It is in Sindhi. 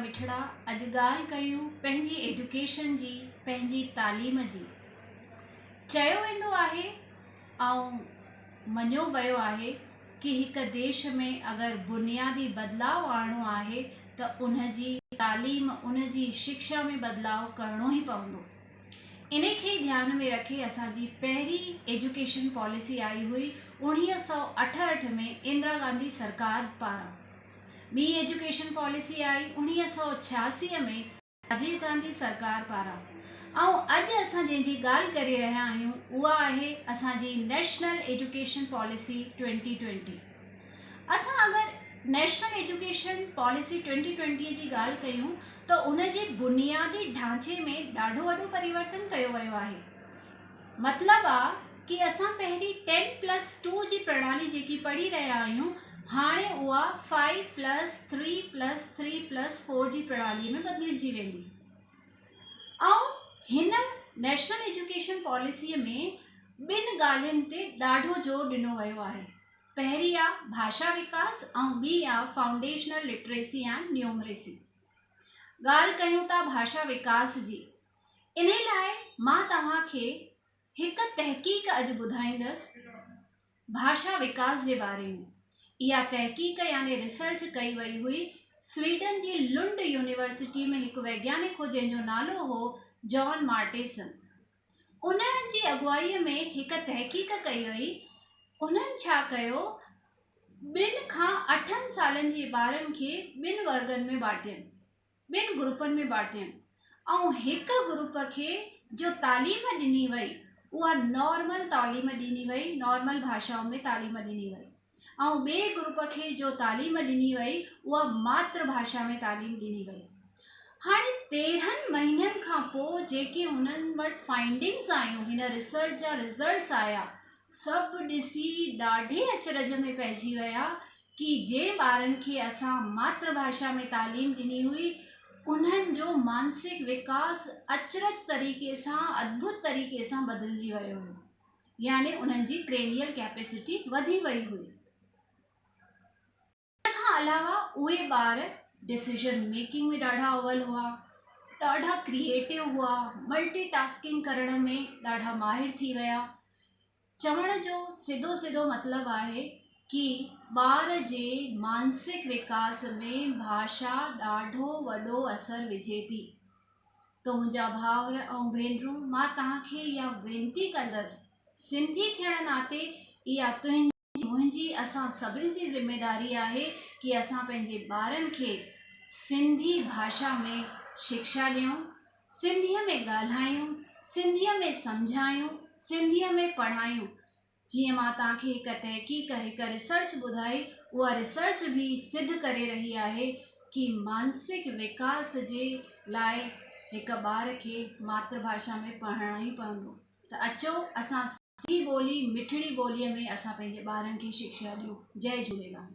مٺڙا اڄ ڳالهه ڪيون پنهنجي ايڊيوڪيشن جي پنهنجي تعليم جي. چيو ويندو آهي ۽ مڃيو ويو آهي ڪي هڪ ديش ۾ اگر بنيادي بدلاء آڻڻو آهي ته ان جي تعليم ان جي شڪشا ۾ بدلاء ڪرڻو ئي پوندو. انهي کي ئي ڌيان ۾ رکي اسان جي پهرين ايجوڪيشن پاليسي آئي هئي 1968 ۾ اندرا گانڌي سرڪار پاران. ٻي ايجوڪيشن پاليسي آئي 1986 ۾ راجيو گانڌي سرڪار پاران ۽ اڄ اسان جنهن جي ڳالهه ڪري رهيا آهيون اها آهي اسان جي نيشنل ايجوڪيشن پاليسي 2020. اسان اگر نيشنل ايجوڪيشن پاليسي 2020 جي ڳالهه ڪيون ته ان جي بنيادي ڍانچي ۾ ڏاڍو وڏو پريورتن ڪيو ويو آهي. مطلب آ ڪي اسان پهرين ٽين پلس ٽو جي پرڻالي جيڪي پڙهي رهيا آهيون هاڻي اها five plus three plus three plus four جي پرڻالي ۾ بدلجي ويندي ۽ هن نيشنل ايجوڪيشن پاليسي ۾ ٻن ڳالهين تي ڏاڍو زور ڏنو ويو آهي پهرين آ ڀاشا وڪاس ۽ ٻي آ فائونڊيشنل لٽريسي اينڊ نيومريسي. ڳالهه ڪيون ٿا ڀاشا وڪاس جي انهي لاء مان توهان کي هڪ تحقيق اڄ ٻڌائيندس ڀاشا وڪاس جي باري ۾. اها تحقيق يعني ريسرچ ڪئي وئي هئي سويڊن جي لنڊ يونيورسٽي ۾ هڪ ويگيانڪ هو جنهن جو نالو هو جان مارٽيسن. انهن جي اڳوايء ۾ هڪ تحقيق ڪئي وئي. انهن ڇا ڪيو ٻن کان اٺن سالن جي ٻارن کي ٻن ورگن ۾ باٽين. ٻن گروپن ۾ بانٽين ۽ هڪ گروپ کي جو تعليم ڏني وئي اها نارمل تعليم ڏني وئي نارمل ڀاشائن ۾ تعليم ڏني وئي ۽ ٻئي گروپ کي جو تعليم ڏني وئي اها ماتر ڀاشا ۾ تعليم ڏني وئي. هاڻي 13 مهينن کان پوء جيڪي هنن وٽ فائنڊنگز آيون هن ريسرچ جا رزلٽس آيا سڀ ڏسي ڏاڍي اچرج ۾ پئجي ويا ڪي جنهن ٻارن کي اسان ماتر ڀاشا ۾ تعليم ڏني هئي، انهن جو مانسڪ وڪاس اچرج طريقي سان، ادڀت طريقي سان بدلجي ويو هو. يعني انهن جي ڪرينيل ڪيپيسٽي وڌي وئي هئي. ان کان علاوه اهي ٻار ڊسيزن ميڪنگ ۾ ڏاڍا اول هئا، ڏاڍا ڪريئيٽو هئا، ملٽي ٽاسڪنگ ڪرڻ ۾ ڏاڍا ماهر ٿي ويا. چوڻ جو سڌو سڌو مطلب آهي ڪي ٻار جي مانسڪ وڪاس ۾ ڀاشا ڏاڍو وڏو اثر وجهي ٿي. تو منهنجا ڀائر ۽ ڀينرون مان توهان کي اها وينتي ڪندس سنڌي ٿيڻ ناتي اها تنهنجي منهنجي اسان سڀن جي ذميداري آهي ڪي اسان پنهنجي ٻارن کي سنڌي ڀاشا ۾ شڪشا ڏيون سنڌيء ۾ ڳالهايون، سنڌيء ۾ سمجهايون، سنڌيء ۾ پڙهايون. جيئن مان توهان کي هڪ تحقيق، هڪ ريسرچ ٻڌائي، اها ريسرچ به سڌ ڪري رهي آهي ڪي مانسڪ وڪاس جي لاء هڪ ٻار کي ماتر ڀاشا ۾ پڙهائڻو ئي پوندو ته اچو اسان سنڌي ٻولي مٺڙي ٻوليء ۾ اسان پنهنجي ٻارن کي شڪشا ڏيون. جئي جهوليلال.